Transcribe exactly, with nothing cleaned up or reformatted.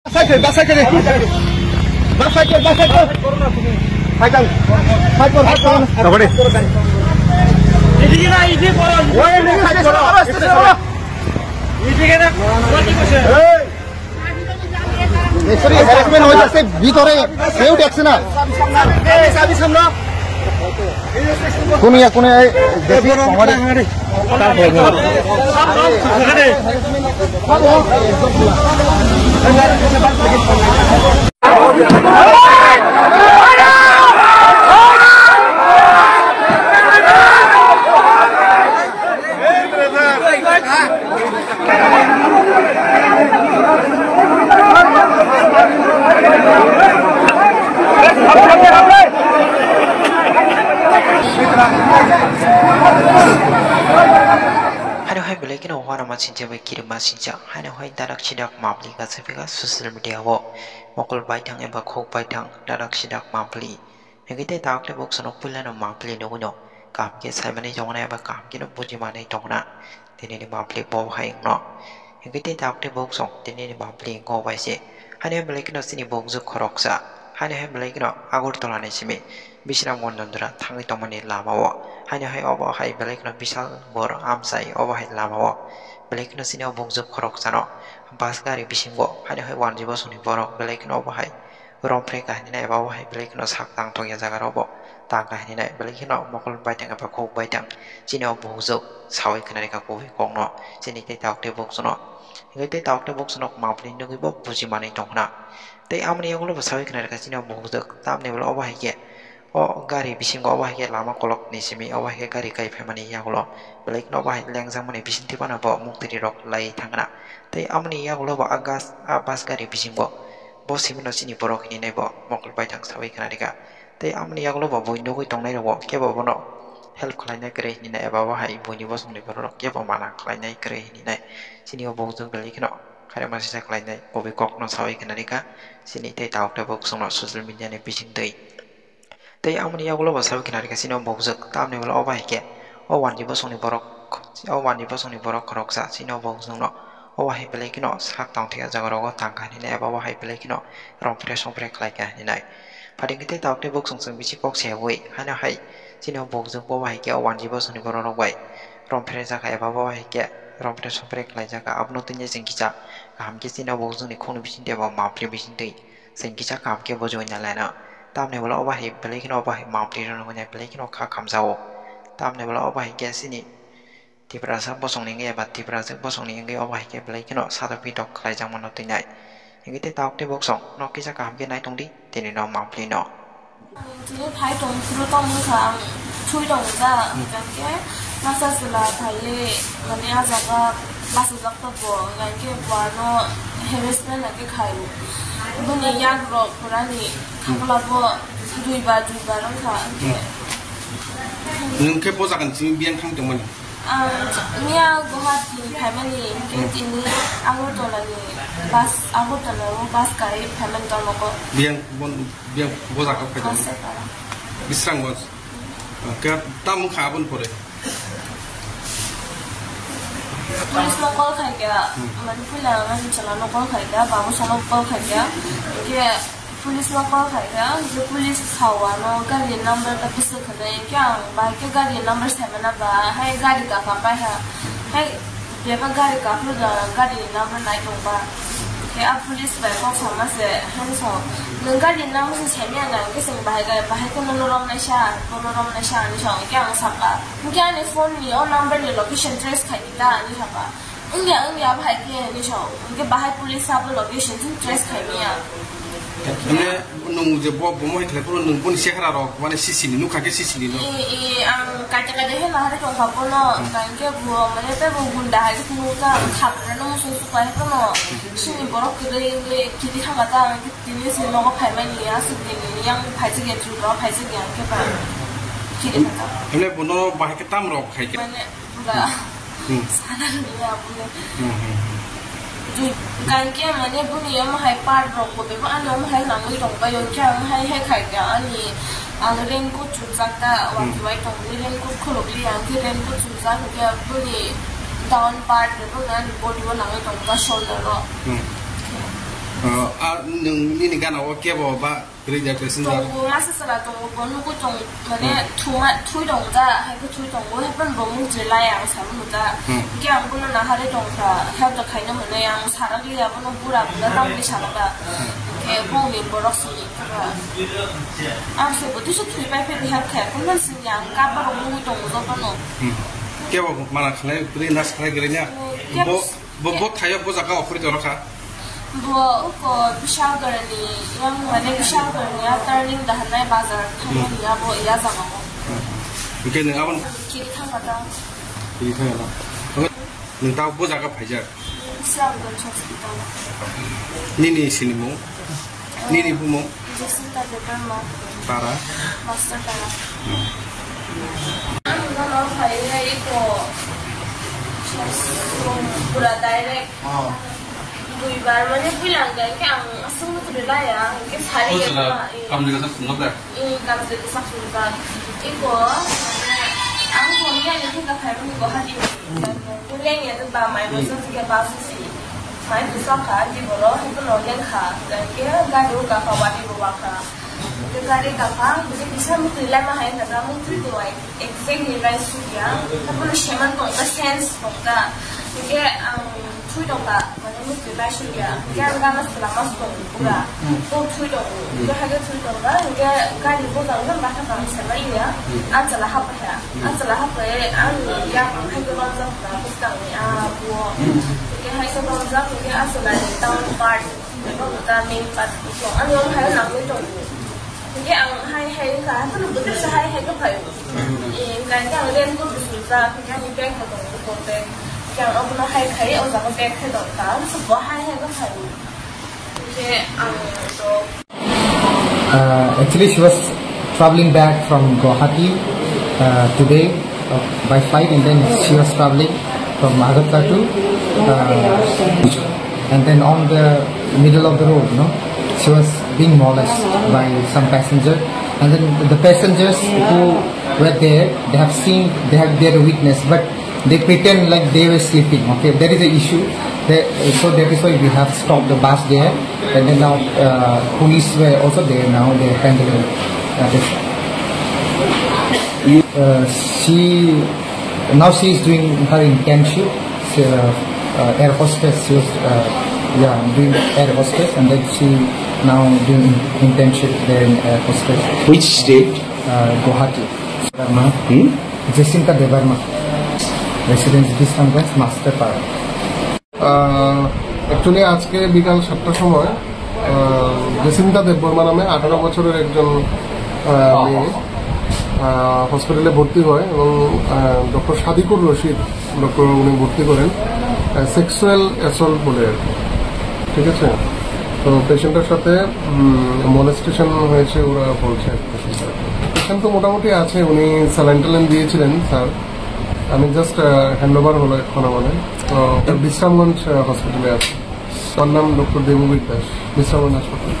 Cycle, bus cycle. Bus cycle, bus cycle. Cycle. Cycle, cycle. Kabade. এদিকে না, এদিকে করো। ওই, এদিকে side করো। এদিকে না, ওদিকে বসে। এই। এই, sorry, harassment হয়ে যাচ্ছে ভিতরে, কেউ দেখছে না। কোন ইয়া, কোন এই, দেখি, আমাদের Haino hai belai kheno uanama sincha bai kirima sincha. Haino hai darak sidak mapli kasaiphaikha social media o. Mokol baithang eba khuk baithang darak sidak mapli. Hingke tei tabuk tei bok sonok puilano mapli nugwino kaham khe saimani tongna eba kaham kheno bujimani tongna. Tinini mapli bo hai wngno. Hingke tei tabuk tei bok song tinini mapli wngkha bai se. Haino hai belai kheno chini bokjwk khoroksa. Haino hai belai kheno Agartala ni simi Bisramganj Dondra thangwi tongmani lama o. Haino hai obo hai belai kheno bisal bor amchai obo hai lama o. Belai kheno chini o bokjwk khoroksano bus gari bisingo haino hai wanjwi bosongni borok belai kheno obo hai romphre kahinwi nai eba obo hai belai kheno sak tangthok ya jaga rok bo tang kahinwi nai belai kheno mokol baithang eba khuk baithang chini o bokjwk sawi khwnarikha kubui kokno chini tei tabuk tei boksono. Hingke tei tabuk tei boksono mapli nugwi bo buji manwi tongkhna. Tei amoni yagulo bo sawi khwnarikha chini o bokjwk tamni ulo obo hai khe o gari bisingo obo hai khe lama kolok ni simi obo hai khe gari kai phaimani yagulo belai kheno obo hai lengjak mani bisingtwi phano bo muktwi rok lai thangna. Tei amoni yagulo bo a gas a bus gari bisingo bo simi no chini borok hinwi nai bo mokol baithang sawi khwnarikha. Tei amoni yagulo bo bui nugwi tongnai rok bo kebo bono help khlainai kwrwi hinwi nai eba bo hai buini bosongni borok rok kebo mana khlainai kwrwi hinwi nai chini o bokjwk belai kheno khairokma sisa khlainai kubui kokno sawi khwnarikha chini tei tabuk tei boksono social media ni bisingtwi. Tei amoni yagulo bo sawi khwnarikha chini o bokjwk tamni ulo obo hai khe o wanjwi bosongni borok o wanjwi bosongni borok khoroksa chini o bokjwkno obo hai belai kheno sak tangthok ya jaga rogo tang kahinwi nai eba bo hai belai kheno romphre somphre khlaikha hinwi nai. Phaidi hwnkhe tei tabuk tei boksono chwng bisi kok seyaui haino hai chini o bokjwk bo hai khe o wanjwi bosongni borok rok bai romphre jakha eba bo hai khe romphre somphre khlaijakha abono tini chwng kisa kaham khe chini o bokjwkni khungni bisingtwi eba mapli bisingtwi. Chwng kisa kaham khe bujui nalaina. Tamni ulo obo hai belai kheno obo hai mapli rwna belai kheno kha khamjao. Tamni ulo obo hai khe chini Tiprasa bosongni wngwi eba Tiprasa bosongni wngwi obo hai khe belai kheno sadok bidok khlaijakmano twi nai. Hingke tei tabuk tei bosong no kisa kaham khe nai tongdi tini no mapli no. Tini phai tong phuru tong wngkha ang thui tong da hingkhe masa chwla phaiwi mane ah jaga bachajak. Bo hingke bo ano harassment hingke khai o. Boni yak rok purani thangla bo duibar duibar wngkha hingke. Nwng khe bo jaga ni simi biyang thang tongmani? Ang miya Guwahati phaimani hingke tini Agartala ni bus, Agartala o bus kai phaimani tongmoko. Biyang bon, biyang bo jaga phai tongmani? Bisramganj. Khe tamo wngkha aboni pore? Police no call khai kha, mane puila mane chwla no call khai kha, babu salo call khai kha, hingke police no call khai kha, hingke police sao ano gari number ta bwswk hinwi, hingke ang bahai khe gari number sai mana ba, hai gari kaka pai ha, hai bebak gari kaphuru da gari number nai tong ba, hingke a police bai kok sama se, hai sao, nwng gari number se sai manya na, hingke chwng bahai gari, bahai khe nono romnai sa, bono romnai sa hinwi sao, hingke ang sakha. Hingke ani phone ni o number ni location trace khai di ta, ani saka. Wngya, wngya, bahai khe, ani sao. Hingke bahai police sabo location tun trace khai manya. Mane, nwng je bo, bo mohai khlai phuru nwng boni chehra rok, mane, C C ni, nukha khe C C ni no. E, e, ang kaisa kaisa he nahari tongkha bono, hingke bo, mane, tei bo gunda hai khe nukha, ang khapra no muchung sukai phano, sini borok kwrwi wngwi kiri thangkha ta, ang Tini se nogo phaimani, aswk nini yang phaijak ya, Tripura o phaijak ya, hwnkhe ba kiri kha. Hwnle bono bahai khe tam rok khai khe? Mane, ba, hmm, sana nini aboni. Hmm, hmm, hmm. Jui, gan khe mane boni omo hai part rok bo bebo ani omo hai nangwi tong bai, hwnkhe ang hai hai khai khe ani, ang raincoat chumjak ta, hmm, wati bai tongwi raincoat khuluk li, ang khe raincoat chumjak, hwnkhe boni down part bebo ani body o nangwi tong kha, shoulder o. Hmm. Ah, ah, nwng nini gana o kebo ba kwrwi da passenger? Tongo, masa sala tongo, bo nugwi tong, mane, Hmm. thuma, thui tongo da, hai khe thui tongo, hai phano bo mung je lai ang saimano da. Hmm. Hwnkhe ang bono naharwi tongkha, help to khaina hwnwi ang sarak liya, bono bura bwla tamni sala da. Hmm. Hwnkhe bongni borok sini kha. Ang se bo tisa thui pai phai help khe, phano sini ang kap ba rok nugwi tongo jotono. Hmm. Kebo mana khlai, kwrwi na sakhlai kwrwi na? Oh, kebo Bo, s-, Bo, bo thaio bo jaga o phuri tongkha? Bo uko Bishalgarh ni, yang mane Bishalgarh ni a turning da hanai bazar thangmani abo iya jaga o. Hmm. Hwnkhe nwng aboni Kiri thangkha ta. Kiri thangkha ta. Nwng ta bo jaga phaijak? Bishalgarh hospital. Nini sinimung? Nini bumung? Jacinta Debbarma. Para? Master Para. Hmm. Ang gana phaiwi iko pura direct. Oh. Duibar mane puila hwnkha khe ang aswk no kwrwi laya, hwnkhe sari ya. Kamjwk sak swngo bre? Ee, kamjwk sak swngjak. Iko, ang phone ya ni thika phaiwi Guwahati. Puila ya ba mai bo sa thika ba si. Mai bo sa kha, di boro, hwnkhe no lengkha. Hwnkhe gari o kapha, wadi bo wakha. Hwnkhe gari kapha, hwnkhe kisa mukti laima hai hwnkha, mukti bo ai. Exactly, bai sukya. Hapono seman tongkha, sense tongkha. Hwnkhe ang thui tongkha, mane mukti bai sukya. Hwnkhe ang gana selama song pura. Hmm. Tong thui tongo. Hwnkhe haikhe thui tongkha, hwnkhe gari bojang khe bakha kang selai ya. Hmm. Ang chwla hapkha. Hmm. Ang chwla hapkhe ang ya ang haikhe romjak kha, bwskangni a buo. Hmm. Hwnkhe haikhe romjak, hwnkhe ang chwla ni town part. Abo ta main part ko. Ani ong hai nang oi tong. Hingke ang hai hai ka, hingke no betul sa hai hai ka phai. Eh, hingke ang ren ko bisu sa, hingke ani bag ko tong ko bag. Hingke ang abono hai khai, o jaga bag khai tong ta, so bo hai hai ka phai. Hingke ang to. Uh, actually, she was traveling back from Guwahati, uh, today, uh, by flight, and then she was traveling from Agartala to, uh, and then on the middle of the road, no, she was being molested by some passenger, and then the passengers who were there, they have seen, they have, they are witness, but they pretend like they were sleeping. Okay, there is a issue. They, so that is why we have stopped the bus there, and then now, uh, police were also there. Now they are handling, uh, this. Uh, she, now she is doing her internship. She, uh, uh, air hostess. She was, uh, yeah, doing air hostess, and then she now doing internship there in air hostess. Which state? Uh, Guwahati. Debbarma. Hmm? Jacinta Debbarma. Residence Bisramganj, Master Para. আহ, actually আজকে বিকাল সাতটার সময়, আহ, জেসিন্তা দেববর্মা নামে আঠারো বছরের একজন, আহ, মেয়ে, আহ, হসপিটালে ভর্তি হয় এবং, আহ, ডক্টর সাদিকুর রশিদ ডক্টর উনি ভর্তি করেন, আহ, সেক্সুয়াল অ্যাসল্ট বলে আর কি। ঠিক আছে? তো পেশেন্টের সাথে, উম, মলেস্টেশন হয়েছে ওরা বলছে আর কি। পেশেন্ট তো মোটামুটি আছে, উনি স্যালাইন ট্যালাইন দিয়েছিলেন স্যার। আমি জাস্ট, আহ, হ্যান্ড ওভার হলো এখন আমাদের। তো বিশ্রামগঞ্জ, আহ, হসপিটালে আছে। আমার নাম ডক্টর দেববীর দাস, বিশ্রামগঞ্জ হাসপাতাল।